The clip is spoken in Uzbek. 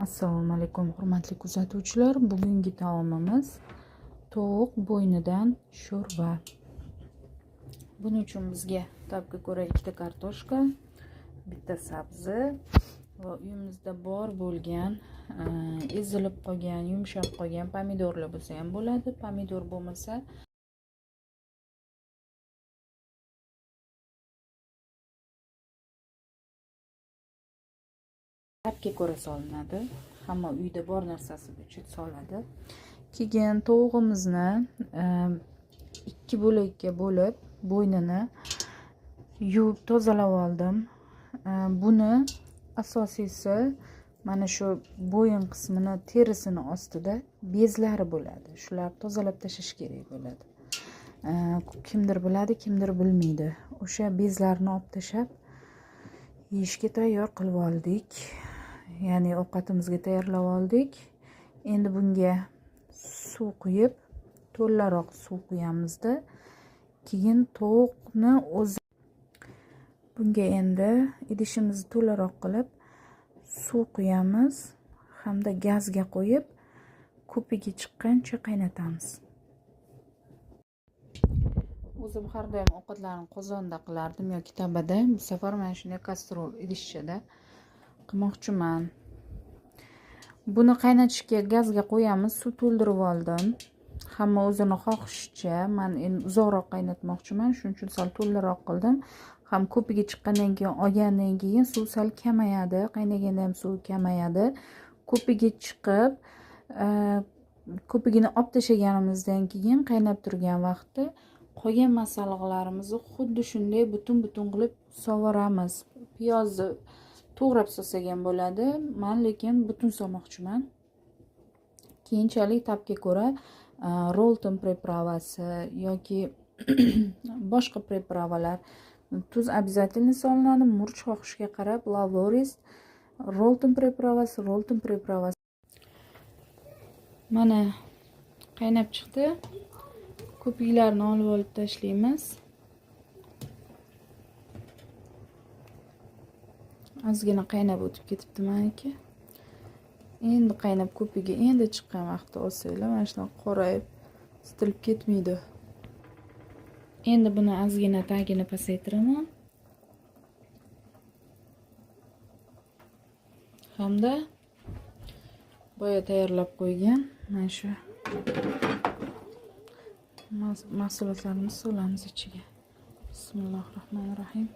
Assalomu alaykum, hurmatli kuzatuvchilar. Bugungi taomimiz tovuq bo'ynidan sho'rva. Buning uchun bizga tabga ko'ra 2 ta kartoshka, bitta sabzi va uyimizda bor bo'lgan ezilib qolgan, yumshab qolgan pomidorlar bo'lsa ham bo'ladi. Pomidor bo'lmasa tabga ko'ra solinadi. Hamma uyda bor narsasi uchun soladi. Keyin tovug'imizni 2 bo'lakka bo'lib, bo'ynini yuvib tozalab oldim. Buni asosiysi mana shu bo'yin qismini terisini ostida bezlari bo'ladi. Shularni tozalab tashlash kerak bo'ladi. Kimdir biladi, kimdir bilmaydi. O'sha bezlarni olib tashlab yeyishga tayyor qilib oldik. Ya'ni ovqatimizga tayyorlab oldik. Endi bunga suv quyib, to'laroq suv quyamizda. Keyin tovuqni o'zi bunga endi idishimizni to'laroq qilib suv quyamiz hamda gazga qo'yib ko'pigi chiqqancha qaynatamiz. O'zim har doim ovqatlarni qozonda qilardim yoki tabada. Bu safar mana shunday kastrol idishchada qilmoqchiman. Buni qaynatishga gazga qo'yamiz. Suv to'ldirib oldim. Hamma o'zini xohishicha, men endi uzoqroq qaynatmoqchiman, shuning uchun sal to'laroq qildim. Ham ko'pigi chiqqandan keyin olgandan keyin suv sal kamayadi, qaynaganda ham suv kamayadi. Ko'pigi chiqib, ko'pigini olib tashlaganimizdan keyin qaynab turgan vaqtda qolgan masalliqlarimizni xuddi shunday butun-butun qilib sovoramiz. Piyozni to'g'rab solsak ham bo'ladi. Men lekin butun solmoqchiman. Keyinchalik tabga ko'ra Rolton приправа si yoki boshqa приправа lar, tuz обязательно solinadi, murch xohishga qarab, lavoris, Rolton приправа si, Rolton приправа si. Mana qaynab chiqdi. Ko'piklarni olib olib tashlaymiz. Ozgina qaynab o'tib ketibdi maniki. Endi qaynab ko'pigi endi chiqqan vaqtda olsanglar, mana shunaqa qorayib sitilib ketmaydi. Endi buni ozgina tagini pasaytiraman. Hamda boya tayyorlab qo'ygan mana shu mahsulotlarimizni solamiz ichiga. Bismillahirrohmanirrohim.